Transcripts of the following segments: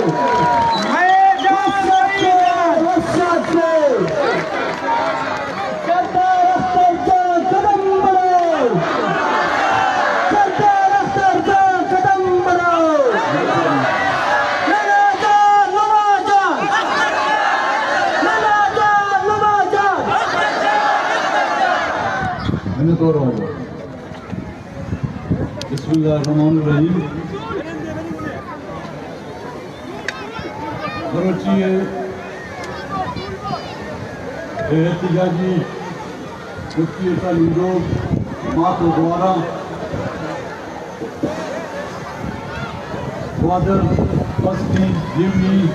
میدان وسعت سے سردار اختر جان قدم بڑھاؤ، سردار اختر جان قدم بڑھاؤ۔ ننا جان، نما جان، ننا جان، نما جان۔ منتوار ہوں۔ بسم اللہ الرحمن الرحیم۔ مروچی ءِ احتجاجی مچی ءِ تہا نندوک مات ءُ گوہاراں، گوادر، بستی، دیونی،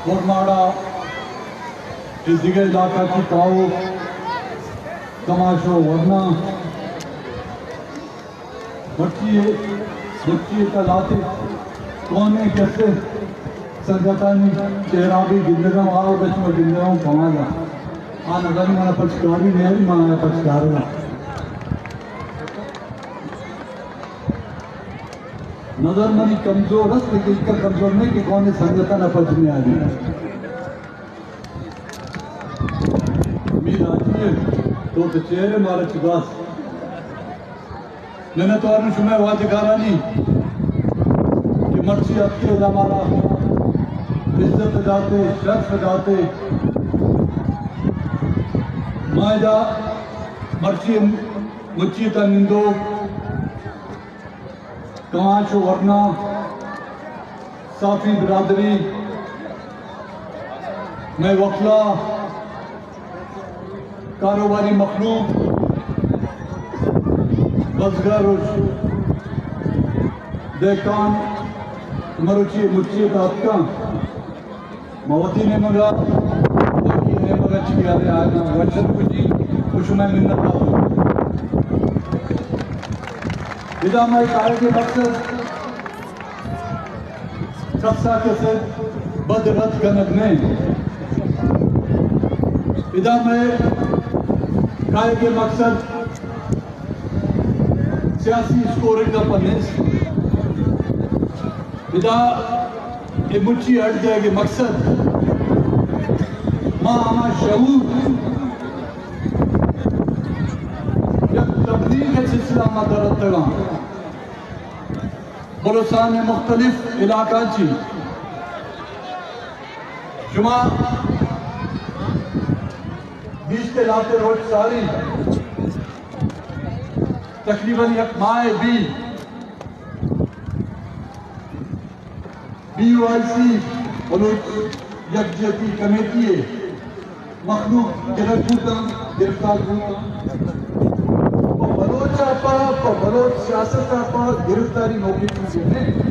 اورماڑہ ءُ دگہ علاقہ چی تاؤ کماش ءُ ورنا مرچی ءِ، مرچی ءِ تہا لہتے کونے کسے سنگتانی چہرہ بھی گندگا، آ وت شما گندگا کمالا۔ آ نظر منا پچکاری نیاری، ما آیا پچکارنا۔ نظر منی کمزور است، لیکن اتکا کمزور نہیں کہ کونے سنگتانا پچ نیاری۔ امید آتی ہے تو تو چہرے مارا چباس۔ منتواروں شمئے واجکارانی کہ مرچی اتکے ادا مارا عزت داتے، شرف داتے۔ ما ادا مرچی مچی تا نندو کماش ءُ ورنا، صحافی برادری، مئے وکلا، کاروباری مخلوق، بزگر ءُ دہکان مروچی مچی ءِ تہا اتکاں۔ ما وتی نیمگا، وتی نیمگا چی بیارے آیاں وشت کجی، ءُ شمئے منت وار۔ ادا مئے کائیگے مقصد کسا کسے بد رد کنگ نہ انت۔ ادا مئے کائیگے مقصد سیاسی اسکورے کپ نیست۔ ادا اے مچی اڈ دئیگ ءِ مقصد ما ہما شعور یک تبلیغ ءِ سلسلہ ما در اتکگاں۔ بلوچستان ءِ مختلف علاقہ چی شما بیست ءُ لہتے روچ ساری تقریباً یک ماہ بی بی او آئی سی بلوچ یکجہتی کمیٹی ءِ مخلوق گرگ بوتاں، گرفتار بوتاں۔ پہ بلوچ ءَ پہ، پہ بلوچ سیاست ءَ پہ گرفتاری نوکیں چیزے نہ انت۔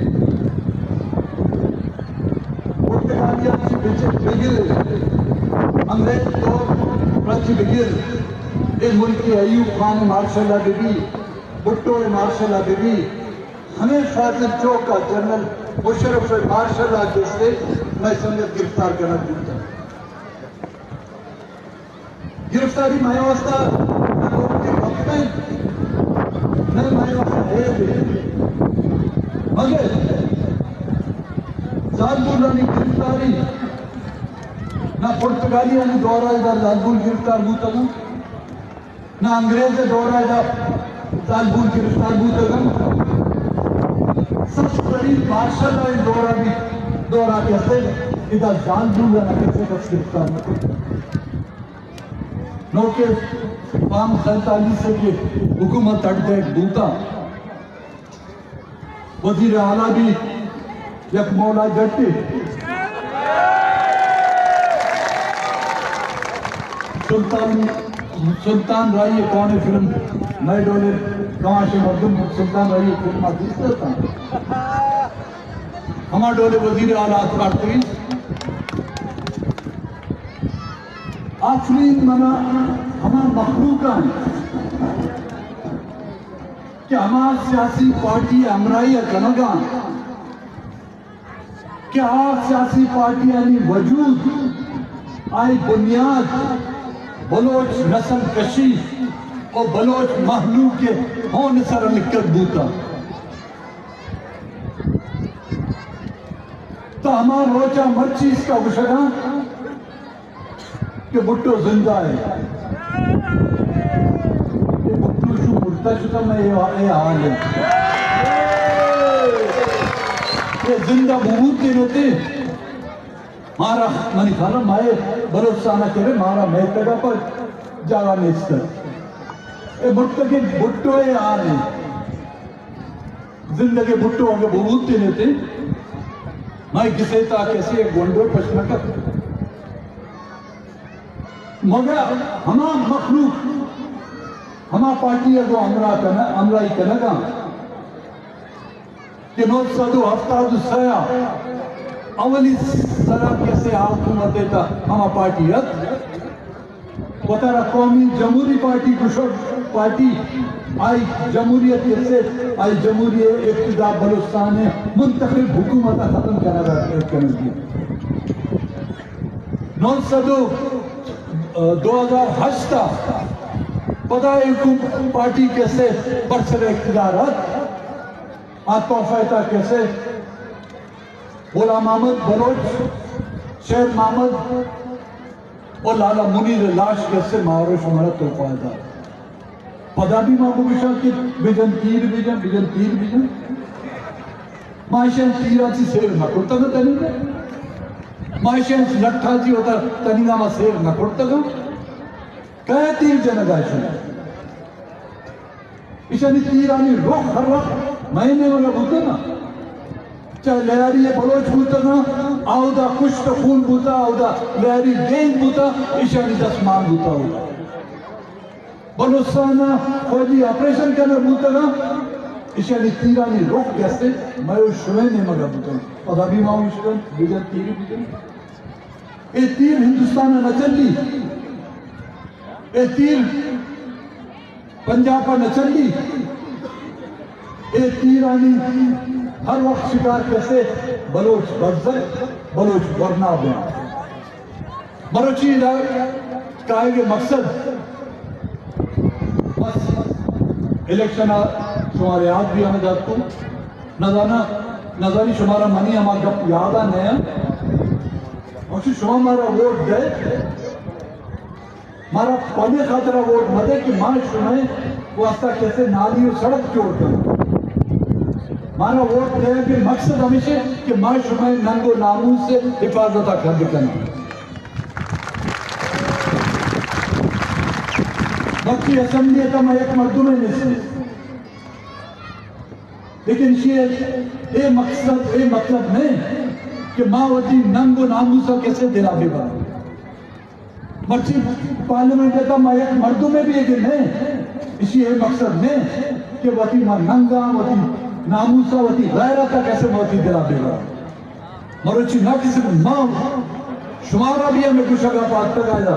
پرتگالیاں چہ بچ-، بگر، انگریز دور ءَ چہ بگر، اے ملک ءَ ایوب خان ءِ مارشل ءَ بہ بی، بھٹو ءِ مارشل ءَ بہ بی، ہمے فاضل چوک ءَ جنرل مشرف ءِ مارشل ءَ گیستے مئے سنگت گرفتار کنگ بوتگ۔ گرفتاری مئے واسطہ نہ لوٹتی وقت انت، نہ مئے واسطہ عیب انت۔ مگر زالبولانی گرفتاری نہ پرتگالیانی دور ءَ ادا زالبول گرفتار بوتگ انت، نہ انگریز ءِ دور ءَ ادا زالبول گرفتار بوتگ انت۔ سخت ترین مارشل ءِ دور ءَ بھی، دور ءَ کہ است ادا زالبول ءَ نہ کسے کس گرفتار نہ کت۔ نوکیں فارم سینتالیس ءَ کہ حکومت اڈ دئیگ بوتا، وزیر اعلیٰ بھی یک مولا جٹے۔ سلطان، سلطان راہی ءِ کونے فلم، مئے ڈولے کماشیں مردم سلطان راہی ءِ فلم ءَ دیست اتاں۔ ہما ڈولے وزیر اعلیٰ اتکارتگی۔ آفرین منا ہما مخلوق انت کہ ہما سیاسی پارٹی ءِ ہمراہی ءَ کنگا انت کہ آ سیاسی پارٹیانی وجود، آئی بنیاد بلوچ نسل کشی و بلوچ مہلوک ءِ ہون ءِ سرا لکگ بوتگ۔ تا ہما روچا مرچی اس کا گشگاں کہ بھٹو زندہ ہے۔ کہ بھٹو شو مرتا شتا میں اے، اے حال ہے۔ یہ زندہ بوت دینے تے مارا، منی خیال مائے بلوچستان کرے مارا میتگا پر جاگا نیست۔ اے مرتگے بھٹو اے حال ہے۔ زندگیں بھٹو اگہ ببوتیں ات، مئے کسے تا کسے گونڈو پش نہ کت۔ مگر ہما مخلوق، ہما پارٹی ء گوں ہمراہ کنگ، ہمراہی کنگا کہ نو سد و ہفتاد و سئے ء اولی سرا کسے آ حکومت ء تا ہما پارٹی ات۔ وتارا قومی جمہوری پارٹی گشگ، پارٹی آئی جمہوریت کسے، آئی جمہوری اقتدار بلوچستان منتخب حکومت ختم کنگ ء کنگی۔ نو سد و دو ہزار ہشت ء پدا حکومت پارٹی کسے برسر اقتدار ات، آ تحفہ تا کسے غلام محمد بلوچ، شیر محمد و لالا منیر لاش کسے مارو شمارا تحفہ دات۔ پدا بھی ما بگشاں کہ بجن تیر بجن، بجن تیر بجن۔ ما ایشان تیرا چی سیر نہ کرتگ تنی۔ ما ایشان لٹھا چی ہوتا تنی ما سیر نہ کرتگ۔ کئے تیر جنگا شد؟ ایشانی تیرانی رخ ہر وقت مئے نیمگا بوتگاں۔ چاہے لیاری بلوچ بوتگاں، آودا کشت خون بوتا، آودا لیاری گینگ بوتا، ایشانی دست مان بوتا اودا۔ بلوچستان فوجی آپریشن کنگ بوتگاں، ایشانی تیرانی رخ گستے مئے و شمئے نیمگا بوتگاں۔ پدا بھی ما اوشتن، بجن تیری بجن۔ اے تیر ہندوستان نہ چلی، اے تیر پنجاب ء نہ چلی، اے تیرانی ہر وقت شکار کسے بلوچ بزگ، بلوچ ورنا بیاں۔ مروچی ادا کائیگ مقصد بس الیکشن ء شمارے یاد بھی ہمیں داتو۔ نزانا، نزانی شمارا منی ہما گپ یاد آ نیا۔ اور شما مارا ووٹ دے، مارا پمے خاطرا ووٹ مدے کہ ما شمئے واسطہ کسے نالی و سڑک جوڑ کن۔ مارا ووٹ دے کہ مقصد ہمیشہ کہ ما شمئے ننگ و ناموس سے حفاظت کھد کن۔ مرچی اسمبلی تا ما یک مردمے نشتے۔ لیکن ایشی اے مقصد، اے مطلب نہ کہ ما وتی ننگ و ناموس ء کسے دلا بہ براں۔ مرچی پارلیمنٹ ء تھا ما یک مردمے بیگے نہ، ایشی اے مقصد نہ کہ وتی ما ننگ ء، وتی ناموس ء، وتی غیرت ء کسے ما وتی دلا بہ براں۔ مروچی نہ کسے ما شمارا بھی ہمیں گشگ ء پاتگ آیا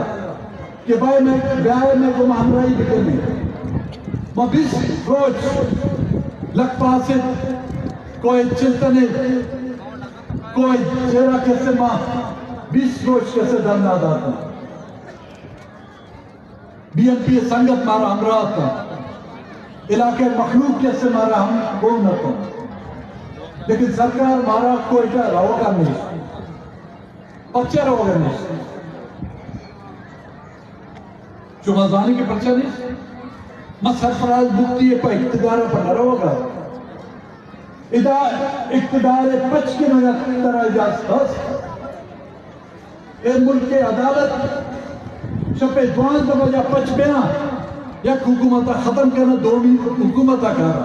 کہ بھائی میں بیائے میں گم ہمراہی بکنی۔ ما بیست روچ لکھ پاسد کوئی چلتنے کوئی چہرہ کسے ما بیست روچ کسے دھرنا داتا۔ بی این پی سنگت مارا ہمراہ تا، علاقے مخلوق کسے مارا ہم گون نہ تو، لیکن سرکار مارا کوئٹہ روگا نہیں، پچے روگا نہیں۔ شما زانی کہ پرچا نیست؟ ما سرفراز بگٹی پہ اقتدار پر نہ روگا۔ ادا اقتدار پچ کنگا ترا اجازت ہست؟ اے ملک عدالت شپ دوانزدہ بجا پچ بیاں، یک حکومت ختم کرنا، دومی حکومت کارا۔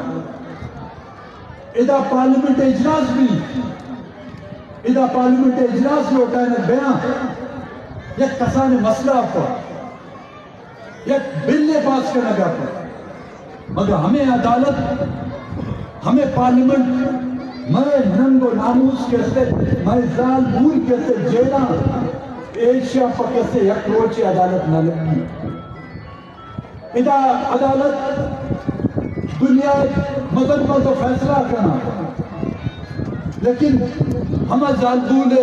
ادا پارلیمنٹ اجلاس بھی، ادا پارلیمنٹ اجلاس لوٹائینگ بیاں، یک کسانیں مسئلہ پر، یک بلے پاس کنگ پر، مگر ہمیں عدالت، ہمیں پارلیمنٹ، مئے ننگ و ناموس کسے، مئے زال بور کسے جیلاں، ایشیا پہ کسے یک روچے عدالت نہ لگی۔ ادا عدالت دنیا ء مزن مزن فیصلہ کناں، لیکن ہما زالبول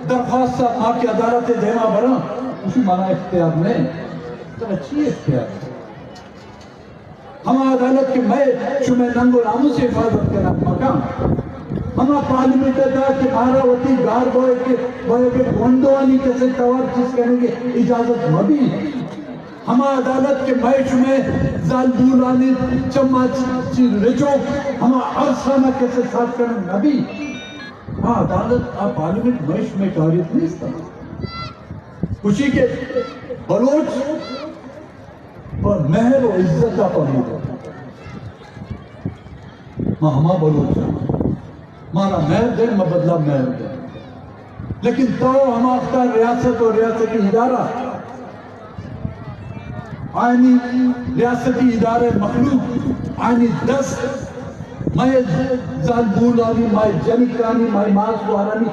درخواست ما کہ عدالت ء دیما براں، اسی منا اختیار نہیں۔ ترا چی اختیار؟ ہما عدالت کہ میں شمئے ننگ و ناموس حفاظت کناں مکان، ہما پارلیمنٹ ء تہا کہ مارا وتی گار بوئے کہ بوئے کہ گونڈوانی کسے توار چیز کنگ ء اجازت مہ بی۔ ہما عدالت کہ مئے شمئے زالبولانی چما چی رچوک ہما ارسانا کسے صاف کنگ نہ بی۔ آ عدالت، آ پارلیمنٹ مئے شمئے کاریت نیست۔ خوشی کہ بلوچ پہ مہر و عزت ء پمو۔ ما ہما بلوچ آں، مارا مہر دے، ما بدلا مہر دے۔ لیکن تو ہما اختار ریاست و ریاستی ادارہ، آئینی ریاستی ادارہ مخلوق، آئینی دست، مئے زالبولانی، مئے جنکانی، مئے ماس گوارانی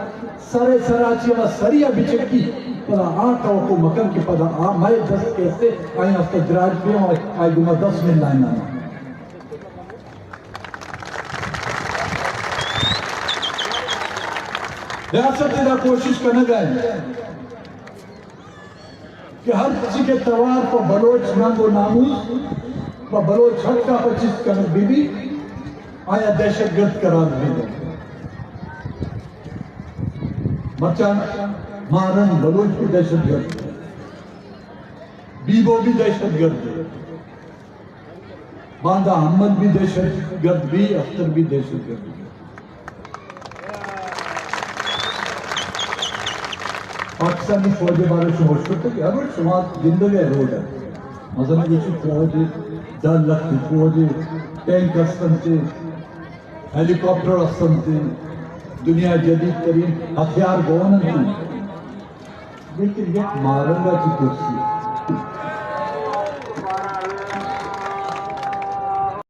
سر ء سرا چہ ہما سری ء بچکی، پدا آ توقع مکن کہ پدا آ مئے دست کہ استے آئی ہفتہ دراج بے آئی گما دس مل لائن آنا۔ ریاست ادا کوشش کنگ ء کہ ہر چی کہ توار پہ بلوچ ننگ و ناموس، پہ بلوچ حق ء پہ چست کنگ بہ بیت، آیا دہشت گرد قرار بہ دنت۔ مرچاں مارن بلوچ بھی دہشت گرد، بیبو بھی دہشت گرد، باندا احمد بھی دہشت گرد بھی، اختر بھی دہشت گرد۔ پاکستانی فوج ء بارے شما اشکتگ کہ ہر روچ شما گندگ ء روڈ ء، مثلاً گوشی فوج، دہ لکھ فوج، ٹینک ہست انت، ہیلی کاپٹر ہست انت، دنیا ء جدید ترین ہتھیار گون انت۔ لیکن یک مارنگ ء چی کرسی،